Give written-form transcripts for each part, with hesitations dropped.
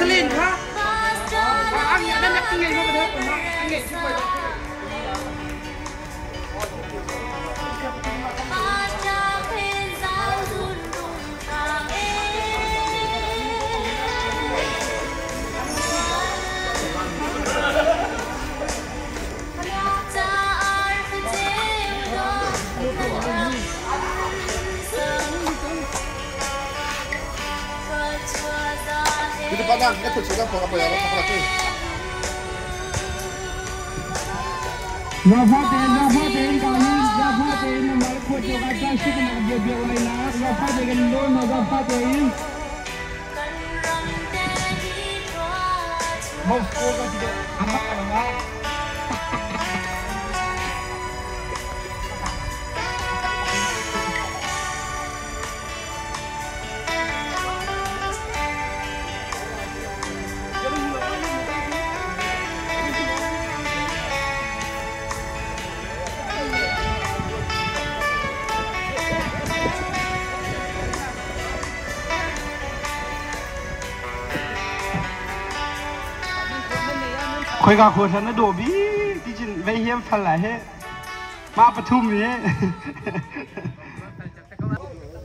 Selin kha ang nan yak ngei ma ba ang ngei chu pai Rafa tein ka hin Rafa tein na mal khuat yo ka ta shi na bia bia lai na Rafa te kan lo na Rafa tein Moscow ka ti amak ka Khoika khua san na dawh bi ti cun vei hiam fal lai he mah pathum hi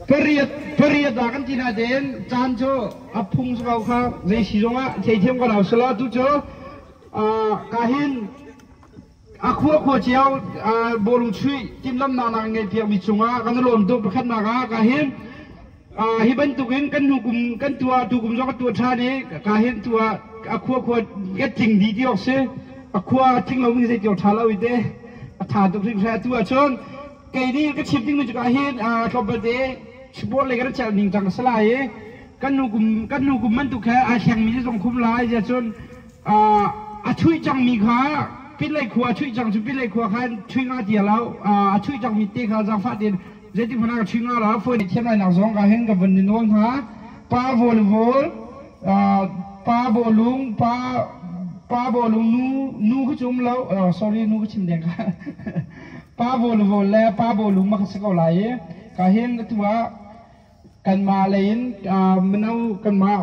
pariat pariat dah kan ti na den caan cu a phung cu ko kha zei si zong ah theithiam ko lo selaw tu cu ka hin a khua khua cio bawlung chuih timhlamnak nak ngei piak mi cungah kan lawm tuk pakhatnak ah ka hin hi bantukin kan hnu kum kan tuah tu kum zong ka tuah ṭhan i ka hin tuah a khua khua ka tling dih ti awk si a khua tling lo mi zei ti awk ṭha lo i te a ṭha tuk hringhran atu ahcun kei nih ka chim ding mi cu ka hin tlawmpal te sport lei kan celh ning cang a si lai i kan nu kum kan nu kum bantuk khe ai thleng mi zong khum lai zia cun a chuih cang mi kha pinlei khua a chuih cang cu pinlei khua khan chuih nga tia lo a chuih cang mi te kha zaangfah tein zeitin hmanh ah ka chuih nga lo phone thiam lai nak zong ka hin ka vun ni nawl hna pa volleyball pa bawlung pa pa bawlung nu nu kha cu um lo sorry nu ka chim deng kha pa volleyball le pa bawlung ma kha si ko lai i ka hin atu ah kanmah lei in mino kanmah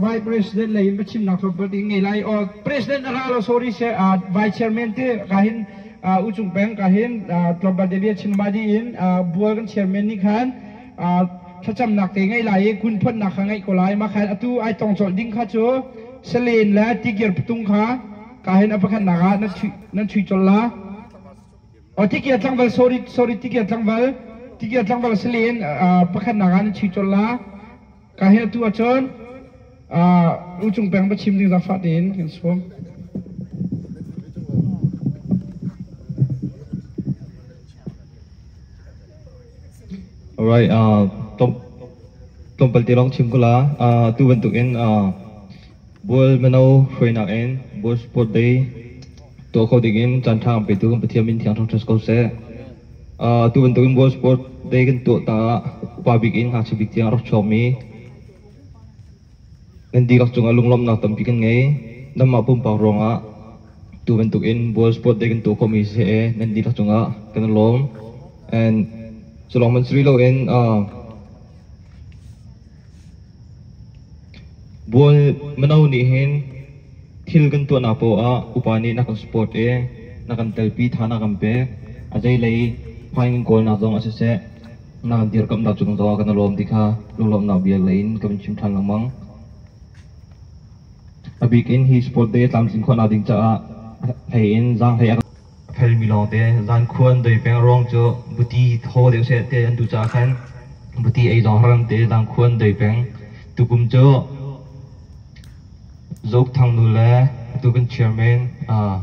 vice president lei in biachimnak tlawmpal te ngei lai or president a ra lo sorry se vice chairman te ka hin Uchung peng ka hin tlawmpal te bia chim ma di in bual kan chairman nih khan thlacamnak te ngei lai i kun phonnak kha ngeih ko lai ma khan atu ai tong colh ding kha cu salen le tikir patung kha ka hin a pakhatnak ah nan chui colh la O tikir tlangval sorry sorry tikir tlangval tikir tlangval salen pakhatnak ah nan chui colh la ka he atu ahcun Uchung peng va chim ding zafah tein kan sawm. Alright, tlawmpal te lawng chim ko la. Tu bantukin Bual mino hruainak in Bual Sport Day tuah kho dingin caanṭha kan petu kan Pathian min thiang thangṭhat ko seh. Tu bantukin Bual Sport Day kan tuah ta ah upa bik in ngakchia bik tiang a rak chuakmi Nan dihlak cungah lunglawmhnak tampi kan ngei. Nanmah pumpak ruangah tu bantukin Bual Sport Day kan tuah khawhmi si ee nan dihlak cungah kan i lawm. And cu lawng hmanh si rih loin Bual mino nih hin thil kan tuahnak paoh ah upa nih na kan support i na kan telpi tha na kan pek. A zeilei phain kan kawlnak zong ah siseh na kan dirkamhnak cung zongah kan i lawm ti kha lunglawmhnak bia lei in ka vun chim ṭhan lengmang. A bik in hi sport day tlamtlin khawhnak ding caah hlei in zaanghlei a felmi lawngte zan khuan doi peng ruang cu buti thaw deuh seh ti an duh caah khan buti ei zong har te zan khuan doi peng. Tukum cu Zok Thang nu le atu kan chairman a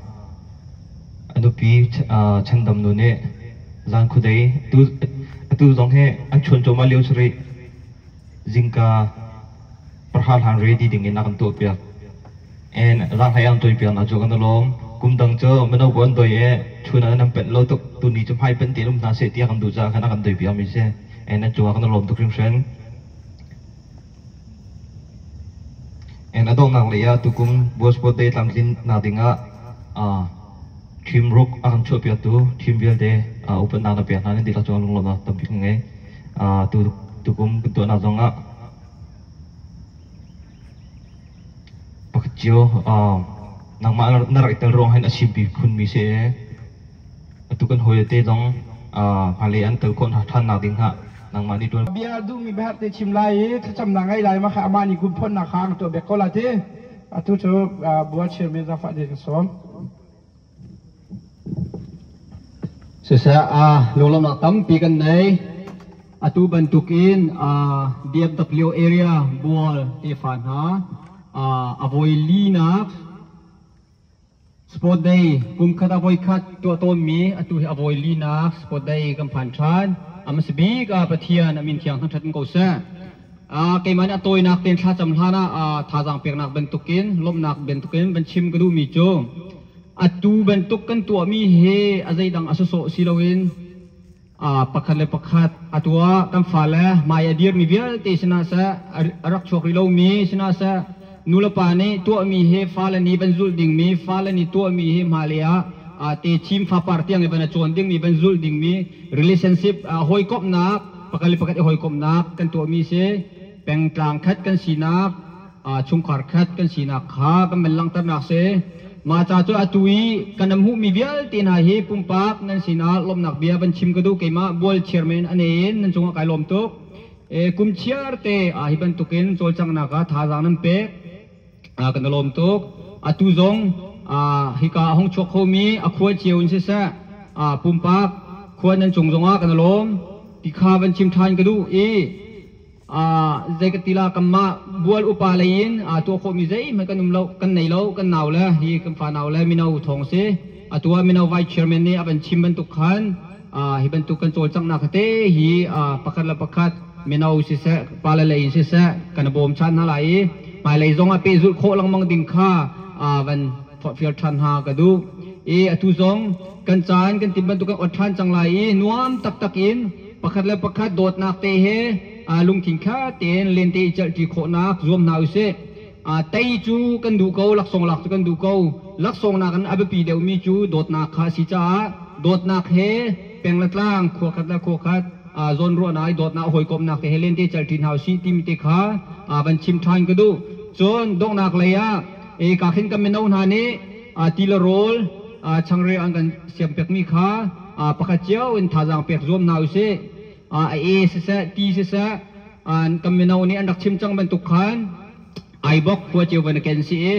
nupi Chandam nu nih zan khuadei atu zong hi an chuan cuahmah lio si rih. Zingka pahra hlan ready ding in a kan tuahpiak. And ranghlei an tuaipiak hna cu kan i lawm. Kum dang cu mino pawl an doi i chun ah nan penh lo tuk tuni cu hmai penh tein um hna seh ti a kan duh caah khan a kan doipiak mi si. And an cungah kan i lawm tuk hringhran. And a donghnak lei ah tukum World Sport Day tlamtlin nak ding ah team ruk a kan chuahpiaktu team vialte upatnak na pek hna nan dihlak cungah lunglawmhnak tampi kan ngei. Tukum kan tuahnak zong ah pakhat cio nangmah na rak i tel ruang hin a simpi khunmi si i atu kan hawi te zong hmailei an tel khawh ṭhan nak ding hnga nangmah nih ṭuan. Bia duhmi biahat te chim lai i thlacamnak ngei lai ma kha amah nih kum phonnak kha ang tuah bek ko la ti. Atu cu bual chairman zangfah te ka sawm. Siseh, lunglawmhnak tampi kan nei. Atu bantukin DFW area bual tefa hna a voi linak Sport Day kum khat a voi khat tuah tawnmi atu hi a voi linak Sport Day kan phan ṭhan. A hmasa bik ah Pathian a min thiang thangṭhat in ko seh. Keimah nih a tawinak tein thlacam hlan ah thazaang peknak bantukin lawmhnak bantukin van chim ka duhmi cu atu bantuk kan tuahmi hi a zeidang a sawsawh si loin pakhat le pakhat atu ah kan fale hmai a dirmi vialte sinah seh, a rak chuak rih lomi sinah seh, nulepa nih tuahmi hi fale nih van zulh dingmi, fale nih tuahmi hi hmailei ah te chim fapar tiang i van a cawn dingmi, van zulh dingmi relationship, hawikomhnak, pakhat le pakhat i hawikomhnak kan tuahmi si. Pengtlang khat kan sinak, chungkhar khat kan sinak kha kan van langhternak si. Mah ca cu atu i kan hmuhmi vialte hna hi pumpak nan sinah lawmhnak bia van chim ka duh. Keimah bual chairman ane in nan cungah kai lawm tuk. Kum chiar te hi bantukin cawlcanghnak ah thazaang nan pek, kan i lawm tuk. Atu zong hika a hung chuak khomi a khua cio in siseh, pumpak khua nan cung zongah kan i lawm ti kha van chim ṭhan ka duh i zei ka ti la, kanmah bual upa lei in tuah khawhmi zeihmanh kan um lo, kan nei lo. Kan nau le hi kan fa nau le mino thawng si. Atu ah mino vice chairman nih a van chim bantuk khan hi bantuk kan cawlcanghnak te hi pakhat le pakhat mino siseh, pale lei in siseh, kan bawm chan hna lai i hmailei zong ah pehzulh khawh lengmang ding kha van forhfial ṭhan hna ka duh i atu zong kan caan kan tim bantuk kan ot ṭhan cang lai i nuam taktak in pakhat le pakhat dawtnak te he lungthin kha tein lente i celhṭi khawhnak zuam hna usih. Tei cu kan duh ko, laksawng lak cu kan duh ko. Laksawng nakin a biapi deuhmi cu dawtnak kha a si caah dawtnak he peng le tlang, khua khat le khua khat zawnruahnak i dawtnak, hawikomhnak te he lente celhṭi hna usih timi te kha van chim ṭhan ka duh. Cun donghnak lei ah ka khin kan mino hna nih ti le rawl changreu an kan siampekmi kha pakhat cio in thazaang pek zuam hna usih. A e siseh, ti siseh, kan mino nih an rak chim cang bantuk khan aibok khua cio van ken si i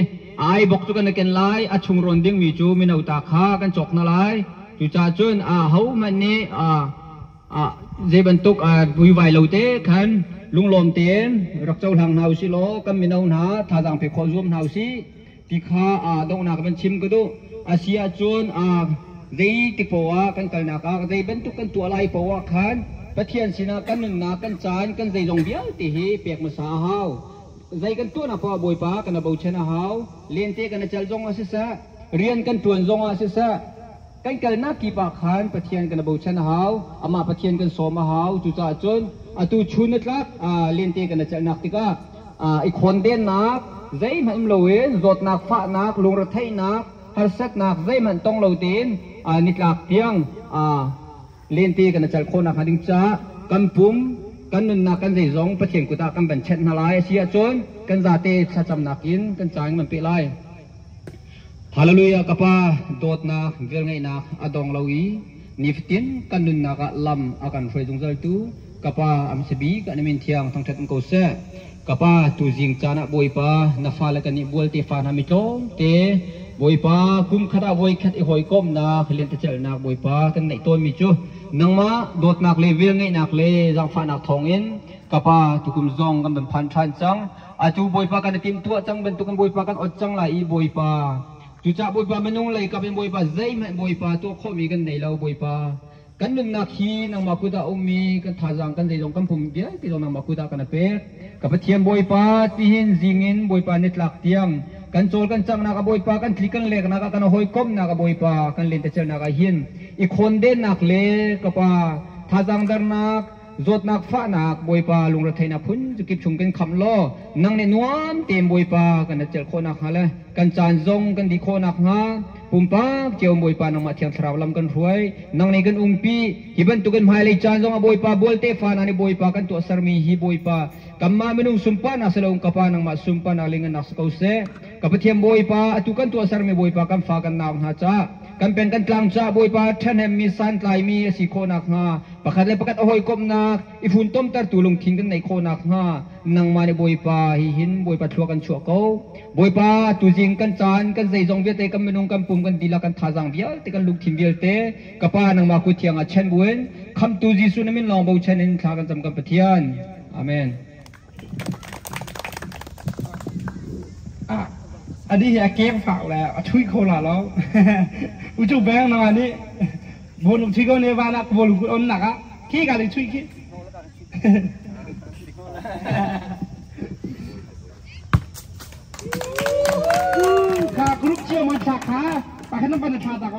aibok cu kan ken lai, a chung rawn dingmi cu mino ta kha kan cawk hna lai. Cucaah cun ho hmanh nih zei bantuk vuivai lo te khan lunglawm tein rak cohlang hna usih law kan mino hna thazaang pe khawh zuam hna usih ti kha donghnak van chim ka duh. A si ahcun zei tik poah kan kalnak ah, zei bantuk kan tuah lai poah khan Pathian sinah kan nunnak, kan caan, kan zeizong vialte hi pek hmasa a hau. Zei kan tuahnak poah Bawipa kan bochan a hau. Lente kan i cal zong ah siseh, rian kan ṭuan zong ah siseh, kan kalnak kip ah khan Pathian kan bochan a hau. Amah Pathian kan sawm a hau. Cucaah cun atu chun na tlak lente kan i celhnak tikah i khawndennak zeihmanh um loin, zawtnak, fahnak, lungretheihnak, harsatnak zeihmanh tong lo tein nitlak tiang lente kan i celh khawhnak hnga ding caah kan pum, kan nunnak, kan zeizong Pathian kut ah kan van chenh hna lai. A si ahcun kan zate thlacamnak in kan ca in kan peh lai. Hallelujah. Ka Pa, dawtnak, velngeihnak a dong lo i nifatin kan nunnak ah lam a kan hruai zungzal tu ka Pa, am si bik an min thiang thangṭhat in ko seh. Ka Pa, tuzing caan ah Bawipa na fale kan nih bual te fa hna mi tlawm te Bawipa kum khat ah voi khat i hawikomhnak, lentecelhnak Bawipa kan neih tawnmi cu nangmah dawtnak le velngeihnak le zaangfahnak thawngin ka Pa tukum zong kan van phan ṭhan cang. Atu Bawipa kan i timhtuah cang bantukin Bawipa kan ot cang lai i Bawipa. Cucaah Bawipa minung lei kap in Bawipa zeihmanh Bawipa tuah khawhmi kan nei lo Bawipa. Kan nunnak hi nangmah kut ah a ummi kan thazaang kan zeizong kan pum vialte zong nangmah kut ah kan pek. Ka Pathian Bawipa tihin zing in Bawipa nitlak tiang kan cawl kan canghnak ah Bawipa kan tli kan leknak ah kan hawikomhnak ah Bawipa kan lentecelnak ah hin i khawndennak le ka Pa thazaang darnak zawtnak fahnak Bawipa lungretheihnak phun kip chung kan khamh law nang nih nuam tein Bawipa kan celh khawh nakhnga le kan caan zong kan dih khawh nakhnga pumpak cio Bawipa nangmah Thiang Thlarau lam kan hruai nang nih kan umpi hi bantukin hmailei caan zong ah Bawipa bual tefa hna nih Bawipa kan tuahsermi hi Bawipa kanmah minung sunparnak si loin ka Pa nangmah sunparnak le ngannak si ko seh. Ka Pathian Bawipa atu kan tuahsermi Bawipa kan fa kan nau hna caah kan peng kan tlang caah Bawipa ṭhahnemmi santlaimi a si khawh nakhnga pakhat le pakhat a hawikomhnak i funtomtertu lungthin kan neih khawh nakhnga nangmah nih Bawipa hi hin Bawipa thlua kan chuah ko. Bawipa tuzing kan caan kan zeizong vialte kan minung kan pum kan dihlak kan thazaang vialte kan lungthin vialte ka Pa nangmah kut thiang ah chen buin khamtu Jesuh na min lawng bochan in thla kan cam kan Pathian. Amen. Adi hi a keng fak le a thui kho la lo. U chu beng na ni bonum thui ko ne wa nak bol ku on nak a khi ka li thui khi. Kha group cio man thlak kha pakhat nan pan thla ta ko.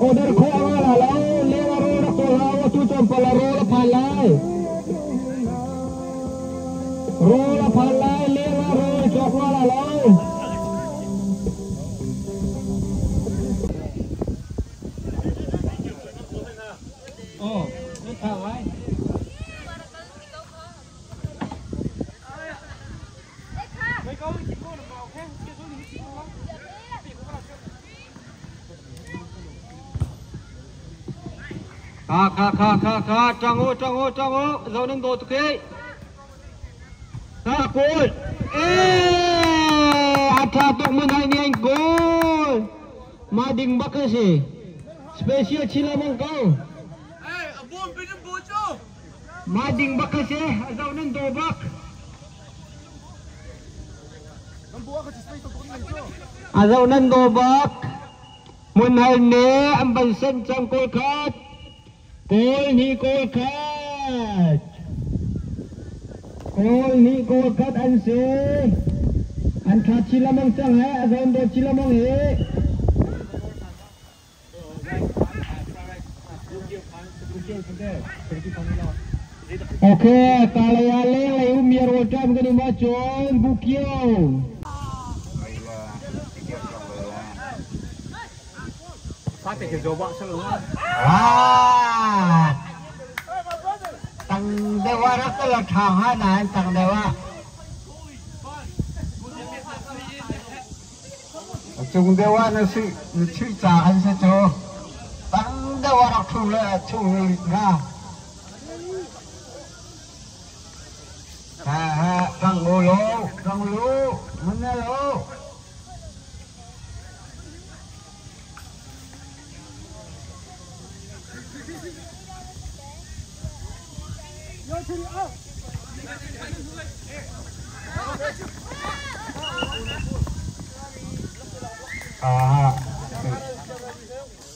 Order ko ang alalaw, lewaro na kulaw, tutong palaro na Kha kha kha kha kha ṭang u ṭang u ṭang u zo nan daw tuk hei. Kha goal. Eh a ṭha tuk mun hai ni an goal. Mah ding bak a si. Special chilamong ko. Mah ding bak a si. A zo nan daw bak. A zo nan daw bak. Hmun hal ne an van sen cang kawl khat. Kawl nih kawl khat. Kawl nih kawl khat an si. An tha chin lamang cang he a zawn dawt chin lamang he. Okay, kalaya leng lei um mir wol tam kan um ahcun Bukio. Ah, tang deuh ah rak la ṭha hnga nain tang deuh ah. A cung deuh ah na suih na chuih ca an si cu. Tang deuh ah rak ṭhu le chung hnga. Ha ha, kang u lo, kang lu, mun na lo.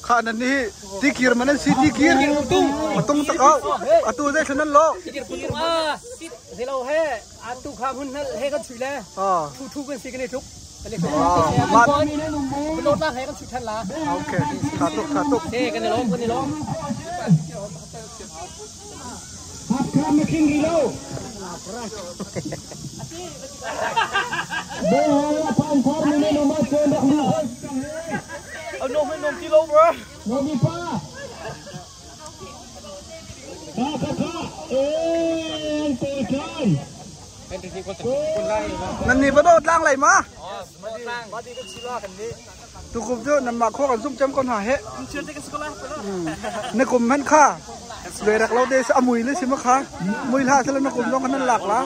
Kha nan ni tikir man an si tikir tung tak au atu zai thlan nan lo tikir putung a zelo he atu kha hun he kan chui le thu thu kan si kan i tluk kan i tluk lot la he kan chui than la okay tha tuk tha tuk he kan i lom kan i lom Hakha machine ri lo. Bohol phan thar mi ne ma chon dak lu. Ano men nom ti lo bro. No mi pa. Ka ka ka. Eh ko chan. Nan ni ba do tlang lai ma? Tu kum cu nan mah khua kan zumh cem ko hna he. Na kum hmanh kha ve rak lo te a mui le si ma kha mui hlah sela na kum zong kha nan lak la.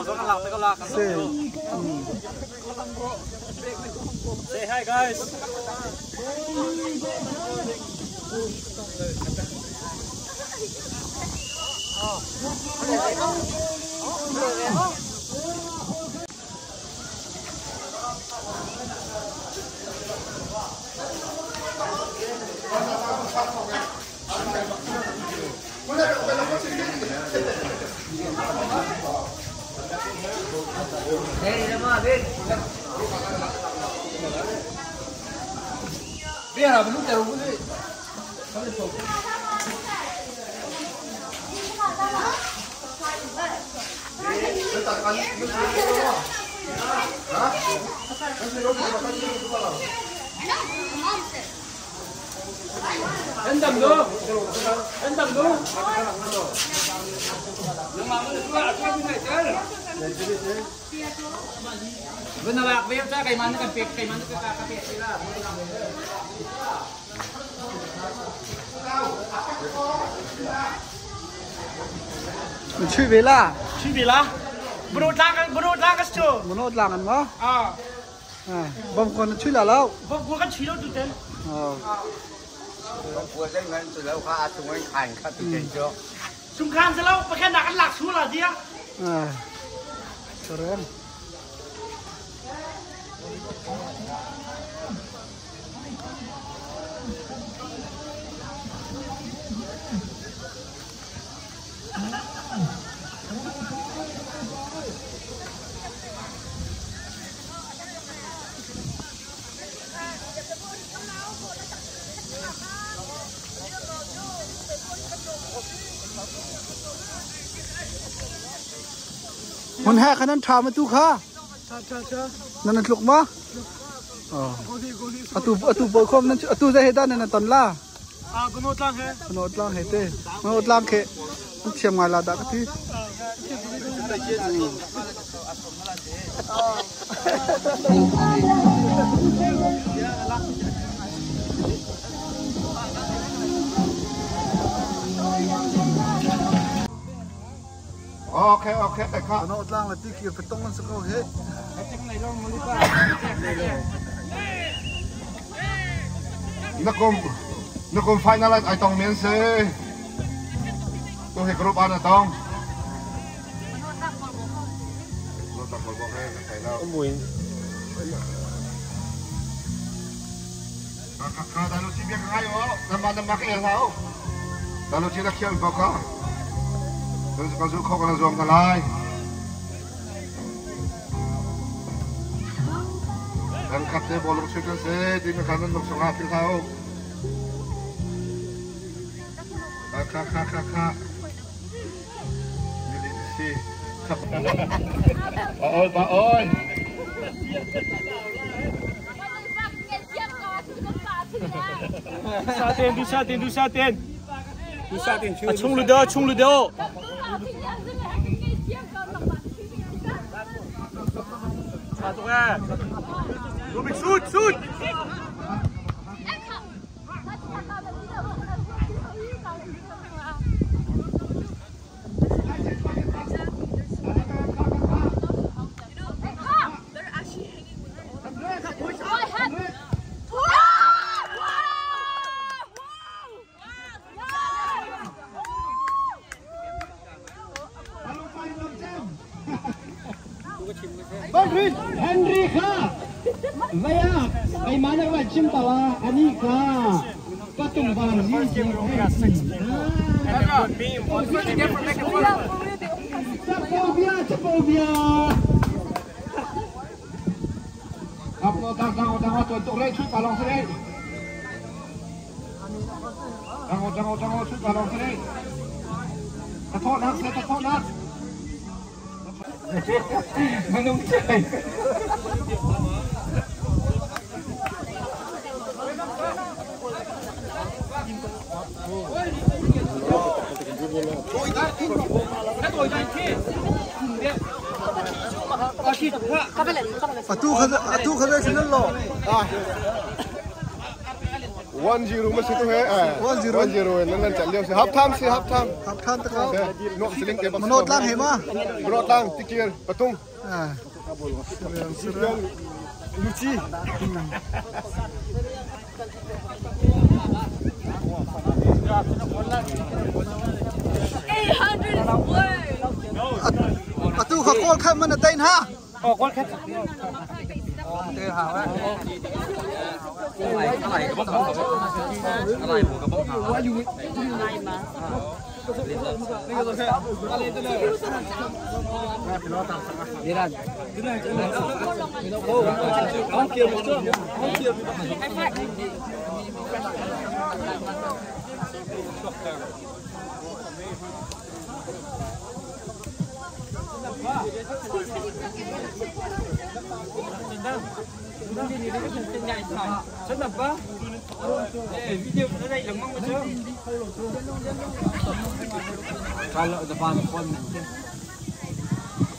Si. Say hi guys. Chui ve la. Chui ve la. Bro tlang kan bro tlang ka chu. Bro tlang an ma? Ah. Bom kon na chui la lo. Bom ko kan chui lo tu ten. Bom ko zai ngan chu lo kha a chung an khan kha tu ten chu. Sung khan sa lo pakhat nak an lak su la dia. Ah. Sorry. Hmun he khan an ṭha ma tu kha? Nan an tluk ma? Atu atu bawi khom nan atu zei he dah nan ton la? Kuno tlang he. Kuno tlang he te. Kuno tlang khe an thiam ngai la dah ka ti. Okay, okay, ka. Ano tlang la ti kir patong an sa ko he. Nakum nakum final ai tong men se. Tu he group an tong. Lo tak bol bok he kai lo. Mui. Ka ka ka dalu chi biak ngai o. Nama nama ka el hau. Dalu chi na khial bok ka. Kan kan zu kho kan zuam ka lai. Kan khat te bolong chu kan se ti me kan nan nok songa phil hau. Ka ka ka ka ka. Si. Ba oi ba oi. Dusa ten, dusa ten, dusa ten. Dusa ten. Chung lu deo, chung lu deo. Rubik shoot, shoot. Henry kha vaya kai mana wa chim tawa ani kha patung bang ji Chapo bia chapo bia Up no tang tang tang tuan tuk lai chut palong sini. Tang tang tang chut palong sini. Tathok nak se tathok nak. Manung chay. Atu kha atu kha le nan lo. 1-0 mà tu he. 1-0. 1-0 nan nan chan liao se half time se half time. Half time ta ko. Nok siling ke Manot lang he ma. Manot lang tikir patung. Ah. Luchi. Atu kha kol kha man tain ha. Oh, kol khat. Kalau depan phone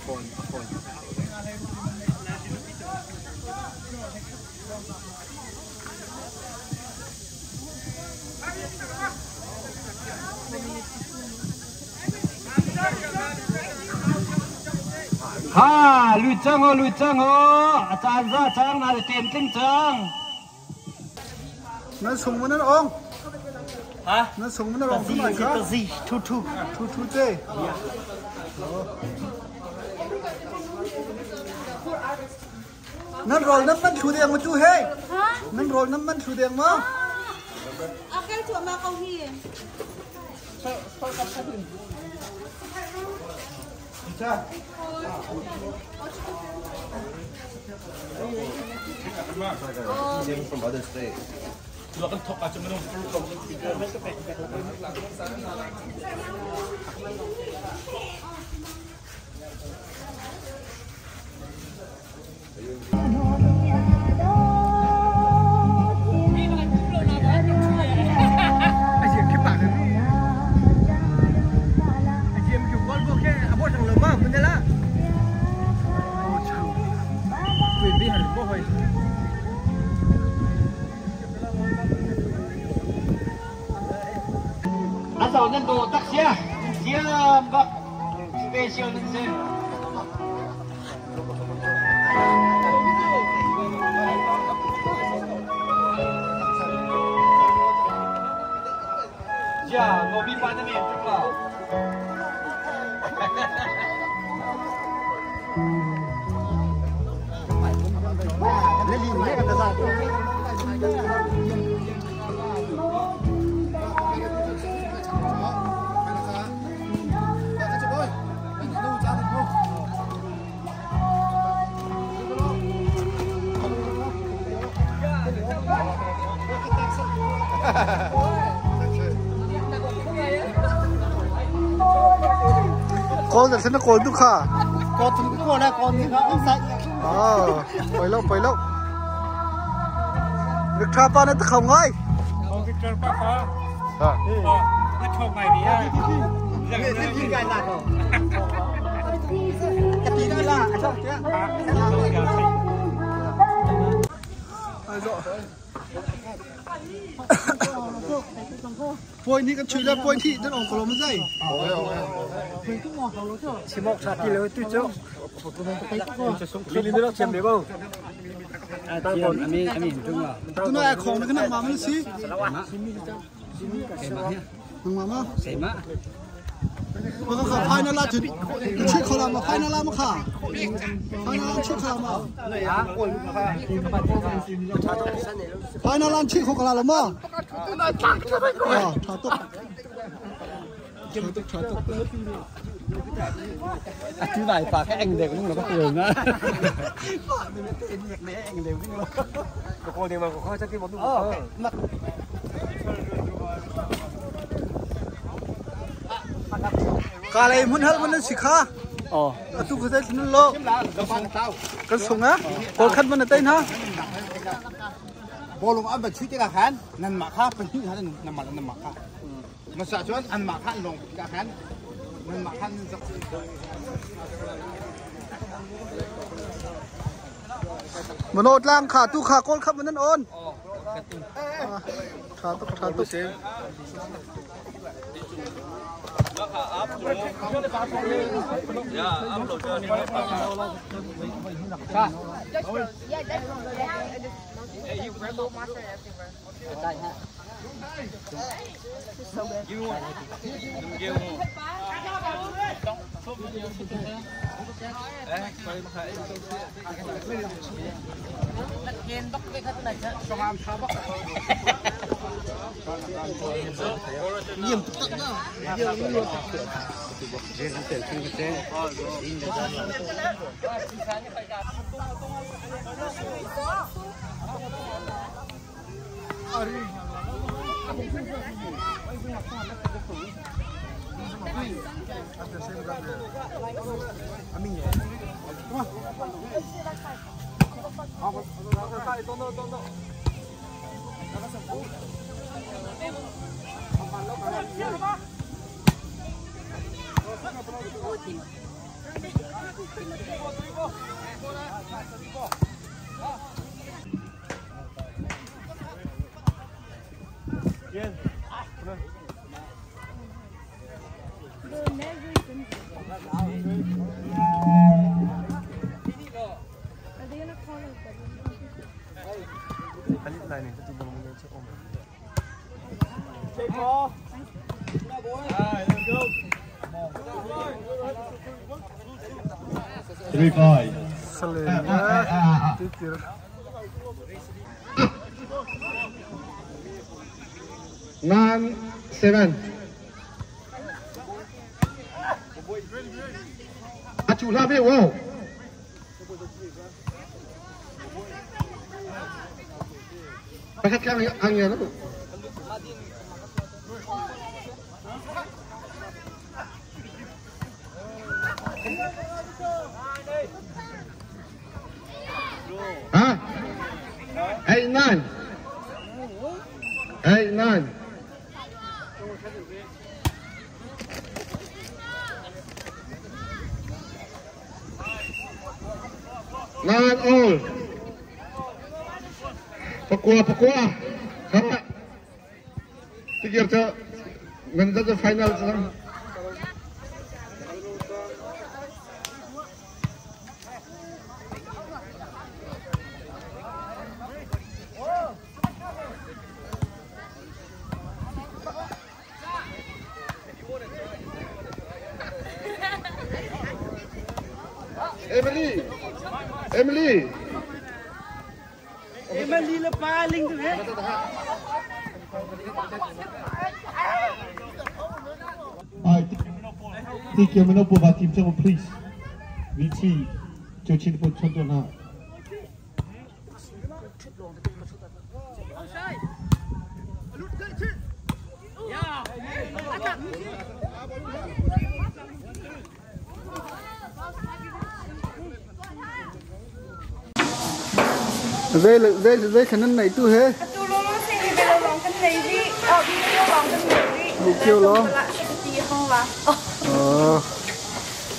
phone phone. Ha lui chang ho lui chang ho chan ra chang na tem tling chang. Nan sung man ong. Ha? Nan sung man ong tu ka. Thu thu. Thu thu te. Nan rol nam man thu deng ma chu he. Nan rol nam man thu deng ma. Akal chu ma kau hi. From other state. Asal nan do tak sia. Sia bak. Special nan si. Ja, Nobi pa na men tuk la. Kawl na na kawl tu kha. Kawl tu kawl na kawl ni kha offside. Ah, poi lo poi lo. Victor pa na ta khau ngai. Victor pa kha. Ha. Na thong ngai ni ya. Point hi kan chui la point hi dan ong kolom zai. Chimok sa ti le tu chu. Tu na ai khong na kana ma man si. Nang ma ma. Ma ka final la chu. Chi khola ma final la ma kha. Final la chi khola ma. Final la chi khola la ma. Ah, tha tuk. Tha tuk tha tuk. อธิบายปากแค่เองเด็กมึงเราก็เปลืองนะ Ka lei mun hal mun si kha. Oh. Tu khu zai thun lo. Kan sung a. Kol khat mun tai na. Bolong an ban chui te ka khan nan ma kha pan hi han nan ma nan ma kha ma sa chuan an ma khan long ka khan nan ma khan zak Manot lang kha tu kha kol khat mun nan on. Tha tuk tha tuk. 3-5. Sale na. Tikir. 9 7. A chủ la về wow. Pakhat ka ang yan po. Ha? 8 9. 8 9. 9 all. Pakua pakua. Kapa. Tikir cha. Ganda sa final sa. Emily Emily Emily le pa ling tu he. Ti kio mino pu va team chang please. VT cho chin pu chon to na. Zei zei zei khan nan nei tu he? Tu lung si hi velo lawng kan nei rih. Oh, video lawng kan nei rih. Video lawng. Oh.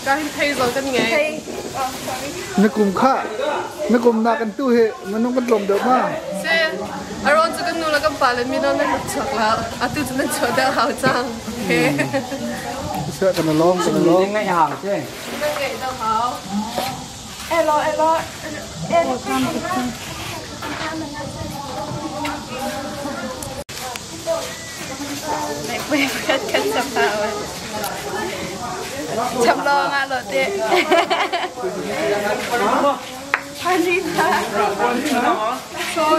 Ka hin thei zong kan ngei. Thei. Oh, sorry. Na kum kha na kum na kan tu he manung kan tlawm deuh ma. Si. Aron cu kan nu le kan pa le mino nan rak chuak la. Atu cu nan chuah deuh hau cang. Okay. Sia kan lawng kan lawng. Ngai hang che. Nan ngeih deuh hau. Elo elo. Elo. Kan sa จำลองอ่ะโรเต้พานิชาโซน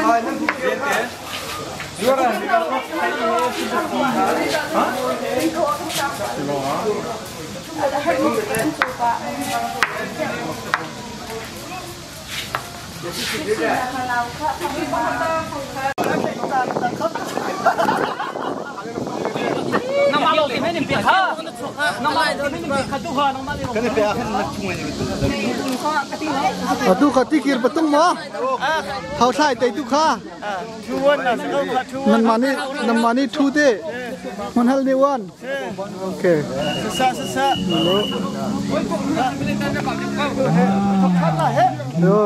Tu kha tikir patung ma thau thlai te tu kha nan mani nan mani thu te man hal ni wan okay Sa sa sa. Yo.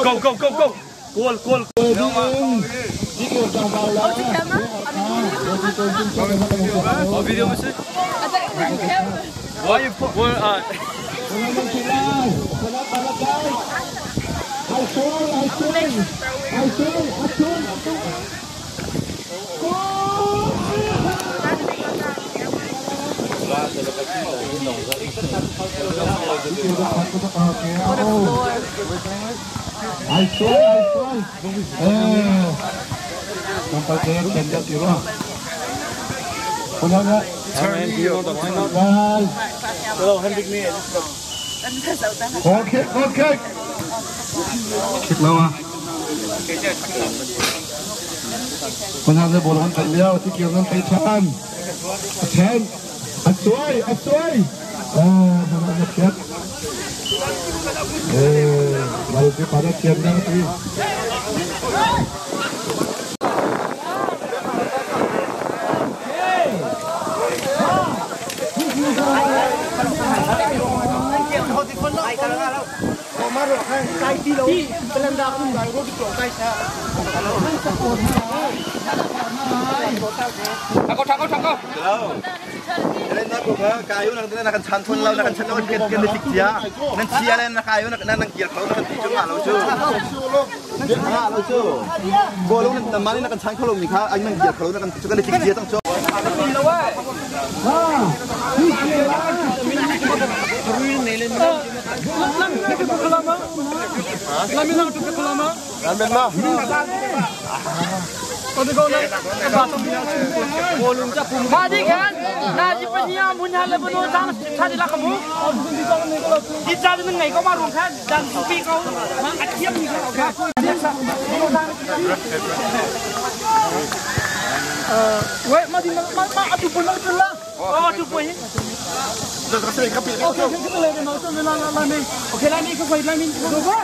Go go go go. Goal goal. Oh, video message. Why you put one on? Okay, okay. Kick lawa. คนทำจะบอกคนตัดเลี้ยวที่เกี่ยวนั้นไปชานแทนอัดสวยอัดสวยเออทำอะไรเทียบเออมาดูที่ปาร์เทียบนะพี่ Kayo na kan chan thun lo na kan chan lo kan kan tik chia nan chia le na kayo na nan kier khlo na kan ti chung lo chu nga lo chu bo lo nan ma ni na kan chan khlo mi kha anh nan kier khlo na kan chu kan tik chia tang chu Ma di kan na ji pa ni mun ha le bu no tang tha di la ka mu di cha di ngai ko ma rong khan dan su pi ko ma a thiam ni ka Wait, ma di ma ma atu pun ma tu la. Oh tu pun. Okay, okay, okay, la la la la mi. Okay, la mi ko ko la mi. Go go.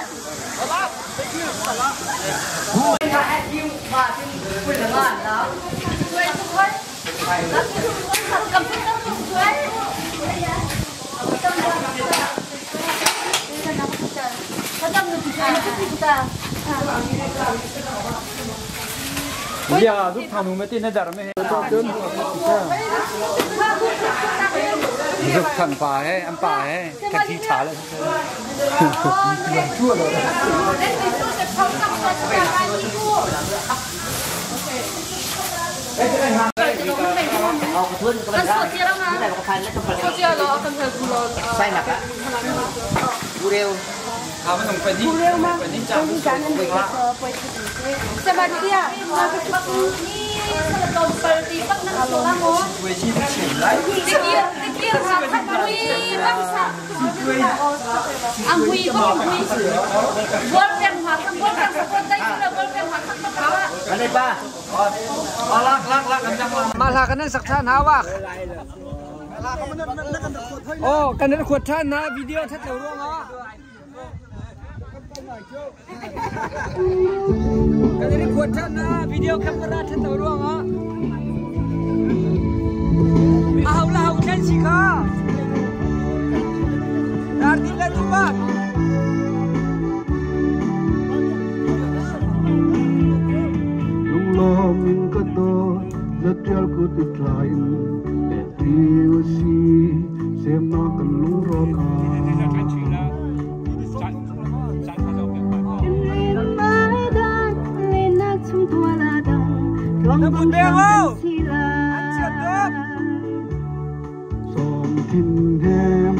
Ya, du thanu me tin dar me. Dục thằng bà ấy, ăn bà ấy, cái thi trả lên. Chua rồi. Kan sawt cia ma? Sawt cia lo kan hal bu lo. Bureu ma. Sama dia. Mah hla kan nan sak ṭhan hau ah. Oh, kan nan khuat ṭhan na video ṭhat lo ruangah. Kan i khuat ṭhan na video camera ṭhat lo ruangah. A hau la hau thlen si kha. Dar ti le tu ah. Lunglawm in ka dawt zatial kut i tlai in ti u si semnak kan lungrawk ah. Na kut beng o. An chiat tuk. Sawm thin hem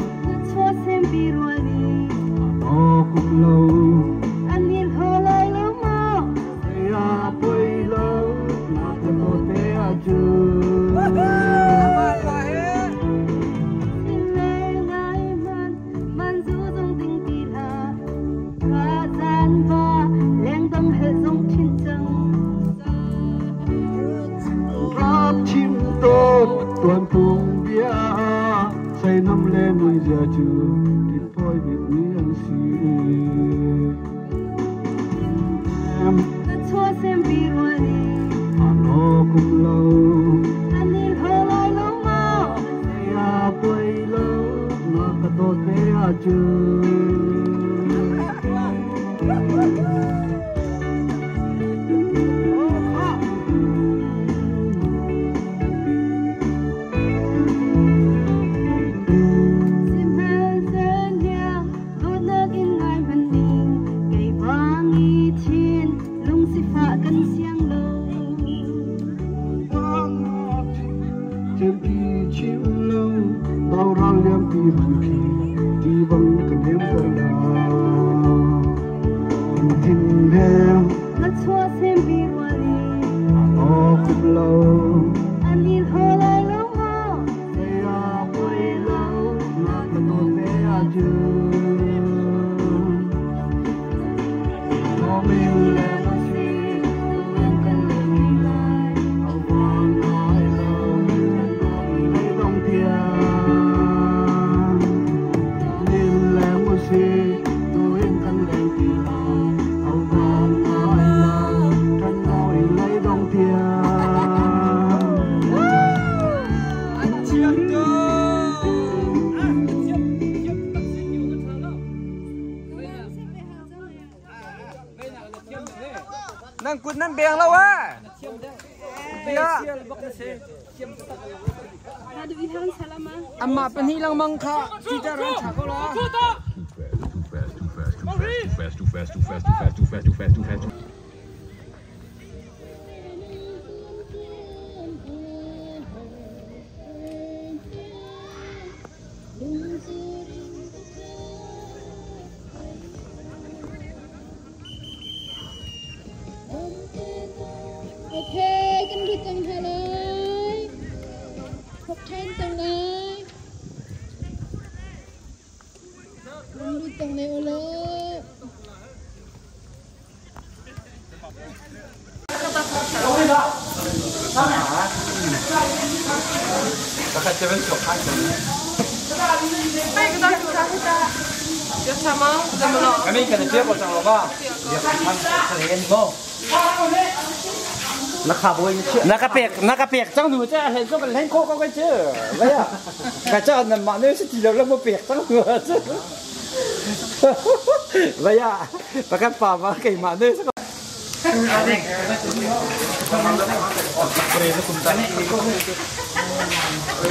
kum lo ya poi lo na te mo te a ju. Rap chim tot tuan phung bia say nam le nui zia chu tin poi bik mi an si. Ano kum lo ya poi lo na ka to te a chu. Chim ti chim lo tau ral liam ti man khi ti bang kan hem ter la thin hem ano kum lo ya poi lo na ka to te a ju no min le ma si au van ngai lo lấy dong tia nên le mo si tu in kan leng ti la au van ngai lo kan ngoi lấy dong tia. An chiat tuk. Chiat chiat tak sin yu kan ṭha lo. Nan kut nan beng lo ah. Ya. Amma pahnih lengmang kha titer an cha ko la. Too fast, too fast, too fast, too fast, too fast, too fast, too fast, too fast, too fast, too fast. Okay, kan lut cang hna lai. Thok ṭhan cang lai. Kan lut cang lai u law. Na ka pek na ka pek cang nu cha hlen so kan hlen kho ko kai chu vậy à ka cha na ma ne si ti lo lo mo pek cang nu chu vậy à pa kan pa ma kai ma ne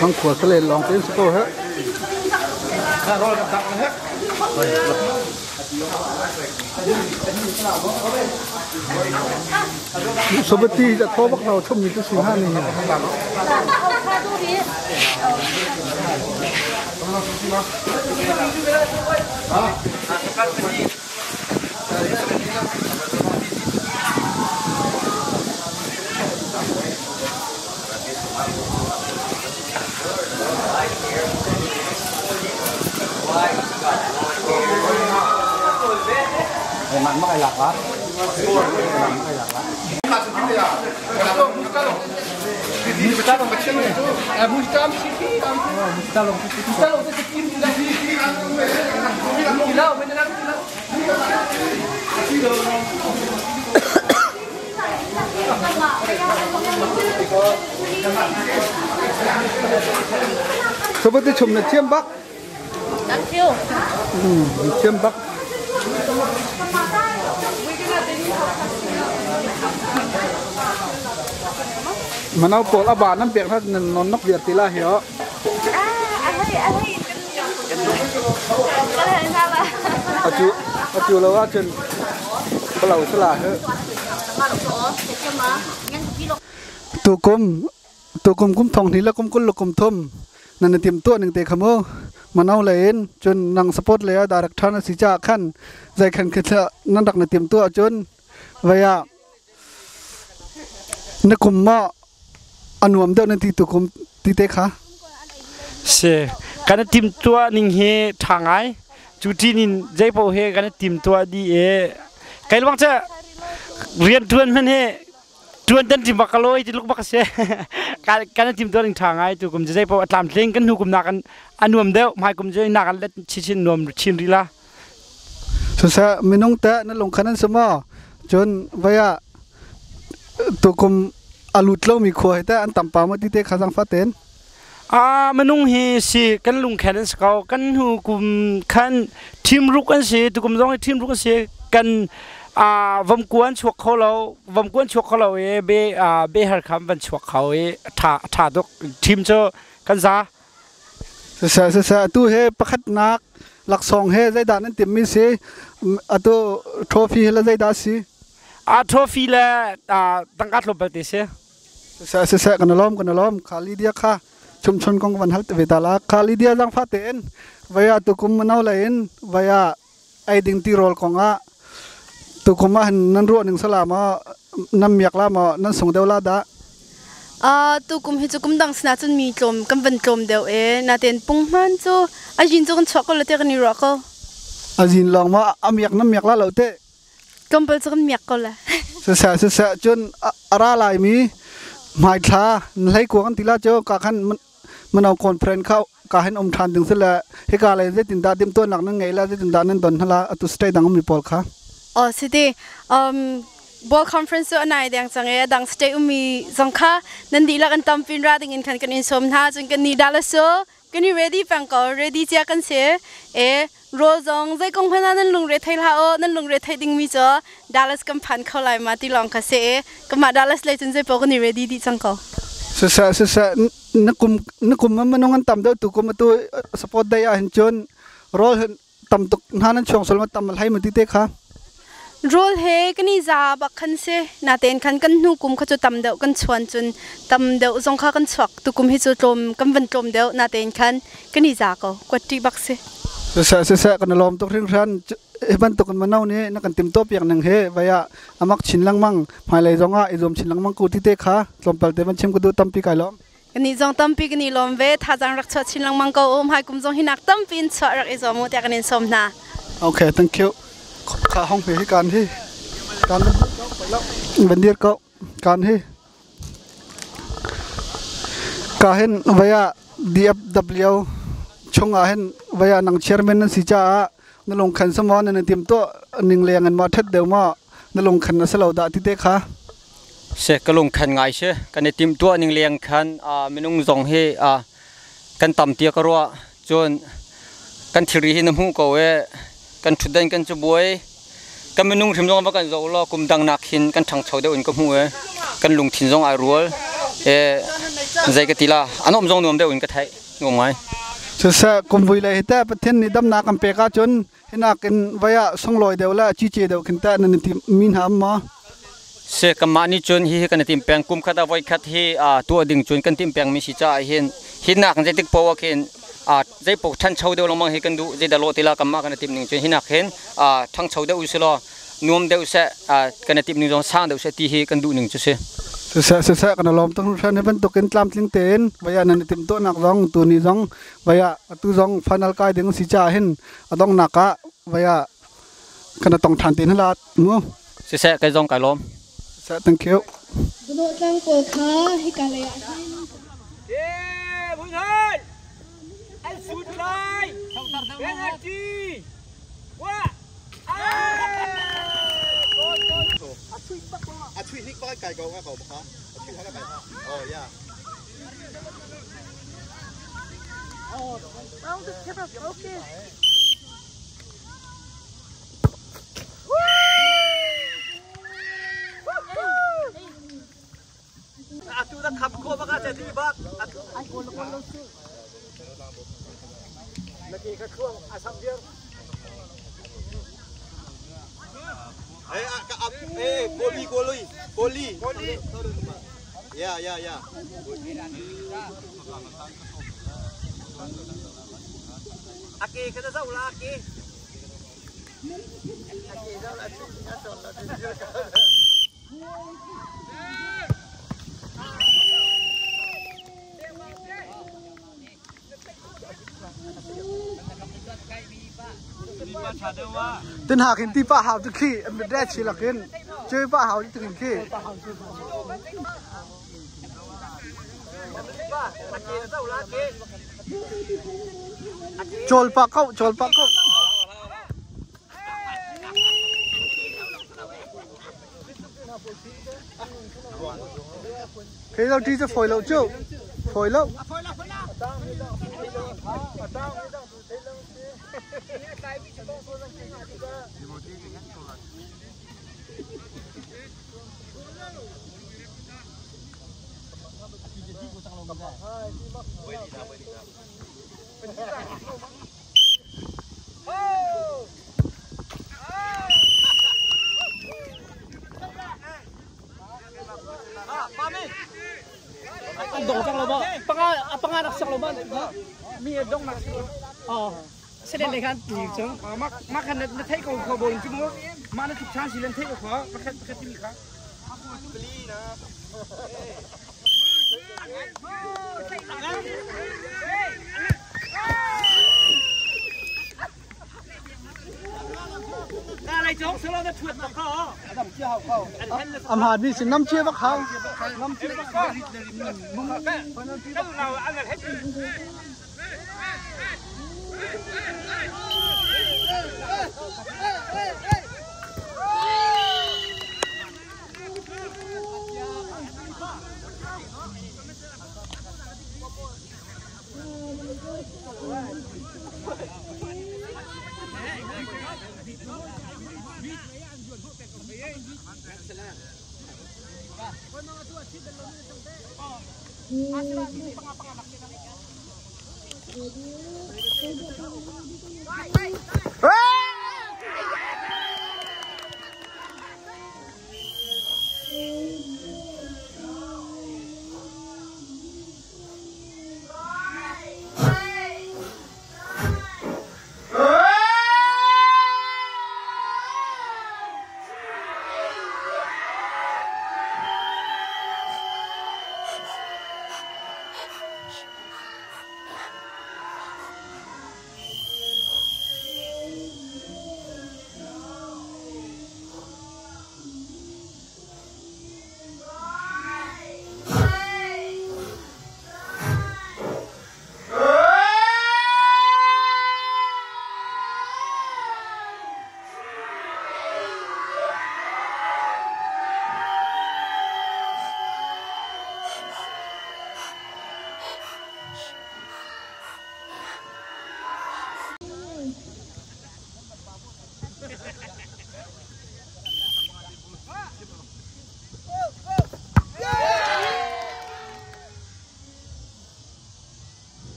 Thang khua sale long ten ko he. Ka rol ka tak na he. Sobati a thaw bak lo chummi cu si hnga ni. Sobati chum na thiam bak. Thank you. Thiam bak. Manau pawl a ba nan pek na nan non nok viar ti la hi o. Atu atu lo ahcun palo sala he. Tukum tukum kum thong hnih le kum 20 le kum 30 nan tim tuah ning te kha mu manau le in cun nang support le a direct than a si ca khan zai khan khi nan rak na tim tuah cun vaya na kum ma a nuam deuh nan ti tukum ti te kha Si kan i timtuah ning hi ṭha ngai. Cu ṭin in zeipaoh he kan i timtuah dih i kai luang cu rian ṭuan hmanh hi ṭuan tan ṭim bak ka lawi ti luk bak a si. Kan i timtuah ning ṭha ngai tu kum cu zeipaoh a tlamtling kan hnu kum nakin a nuam deuh hmai kum cu nak an let chinchin nuam chin rih la. Siseh minung teh na lungkhan an si maw? Cun voi ah tukum a lut lomi khua hi teh an tam pah maw ti te kha zaangfah tein. Minung hi si kan lungkhen an si ko. Kan hnu kum khan thimruk an si, tukum zong hi thimruk an si. Kan vomkuan chuak kho lo, vomkuan chuak kho lo i be behar kham van chuak kho i tha tha tuk. Thim cu kan za. Siseh siseh atu he pakhatnak laksawng he zeidah nan timhmi si? Atu trophy he le zeidah si? A trophy le tangka tlawmpal te si. Siseh siseh kan lawm kan lawm. Kha Lydia kha chumchun kong van hal ve ta la. Kha Lydia zangfah tein vaya tukum mano le in vaya ei ding tirawl kong ah tukum ah hin nan ruah ning sala maw nan miak la maw nan sung deuh la dah? Tukum hi cu kum dang sinah cun mi tlawm kan van tlawm deuh e natein punghman cu a zin cu kan chuak ko la te kan i ruah ko. A zin lawng maw a miak nan miak la lo te? Tlawmpal cu kan miak ko la. Siseh siseh cun a ra laimi hmaithla hlei kuang an ti la cu ka khan mano conference kha ka hin um ṭhan ding si le hika lei zeitindah timhtuahnak nan ngei la zeitindah nan don hna atu state dang ummi pawl kha? Oh siti World Conference cu a nai deng cang i a dang state ummi zong kha nan dihlak an tampin ra ding in khan kan in sawm hna. Cun kan nih Dallas cu kan i ready peng ko, ready cia kan si. E rawl zong zei kong hmanh ah nan lungre thei hlah u, nan lungre thei dingmi cu Dallas kan phan kho lai ma ti lawng kha si i kanmah Dallas lei cun zeipaoh kan i ready dih cang ko. Siseh siseh na kum na kum minung an tam deuh tu kum atu support day ah hin cun rawl hin tam tuk hna nan chuang sul ma tam hlei ma ti te kha. Rawl he kan i za bak khan si. Natein khan kan hnu kum kha cu tam deuh kan chuan cun tam deuh zong kha kan chuak. Tu kum hi cu tlawm kan van tlawm deuh natein khan kan i za ko. Kuat ṭih bak si. Siseh siseh kan i lawm tuk hringhran. Hi bantuk in mano nih na kan timtuah piak ning hi vai ah amak chin lengmang hmailei zong ah i zuam chin lengmang ko ti te kha tlawmpal te van chim ka duh tampi kai lawm. Kannih zong tampi kan i lawm ve. Thazaang rak chuah chin lengmang ko u. Hmai kum zong hinak tampi in chuah rak i zuam u tiah kan in sawm hna. Okay, thank you. Kha hong hi kan hi kan van dir ko kan hi ka hin vaya DFW chungah hin vaya nang chairman nan si caah na lungkhan sama nan tim to ning leng an ma that deuh ma na lungkhan na salo dah ti te kha Se ka lungkhan ngai si kan i timhtuah ning leng khan minung zong hi kan tam tia ka ruah cun kan thilri hi na hmuh ko e kan ṭhutdan kan cabuai kan minung hrim zong va kan zoh law kum dang nak hin kan ṭhangcho deuh in ka hmuh e kan lungthin zong ai rual e zei ka ti la an um zong nuam deuh in ka theih nuam ngai. Siseh kumvui le hi teh Pathian nih damnak kan pek ahcun hinak in vai ah sunglawi deuh le cice deuh khin teh nan i tim mi hna um maw? Si kanmah nih cun hihi kan i tim peng kum khat ah voi khat hi tuah ding cun kan tim peng mi si caah hin hinak zeitik poah ah khin zei paoh ṭhancho deuh lengmang hi kan duh zeidah lawh ti la kanmah kan i timh ning cun hinak hin ṭhangcho deuh u sih law nuam deuh seh kan i timh ning zong sang deuh seh ti hi kan duh ning cu si. Siseh siseh kan i lawm tuk hringhran hi bantukin tlamtling tein vaya nan i timhtuahnak zong tuni zong vaya atu zong final kai ding si caah hin a donghnak ah vaya kan i tong ṭhan te hna la mu. Siseh kei zong kai lawm. Siseh thank you. Bunawh tlang pawl kha hika lei ah hin. An sut lai. Penalty. Wah. A chuih hnik bak kai ko nga ko baka. A chuih hak kai. Oh yeah. Okay. Atu da khap ko baka cha di bak. Laki ka khuang asam dir. Eh, ka up. Eh, goli goli. Goli. Goli. Yeah, yeah, yeah. Ake ka zau la ake. Tin ha khin ti pa hau tu khi de chi lakin chơi pa hau tu khi. Chol pa kau chol pa kau. Thế đâu chi cho phổi lậu chứ? Phổi lậu. An dong cang lo ba? Panga panga nak sak lo ba? Mi dong nak Oh. Selen le khan ti chung. Mak mak khan na thei ko kho bo chu mo. Ma na thuk chan silen thei ko kho. Pakhat pakhat ti mi kha. Am hạt mi xin năm chia bắc hao. Năm chia bắc hao.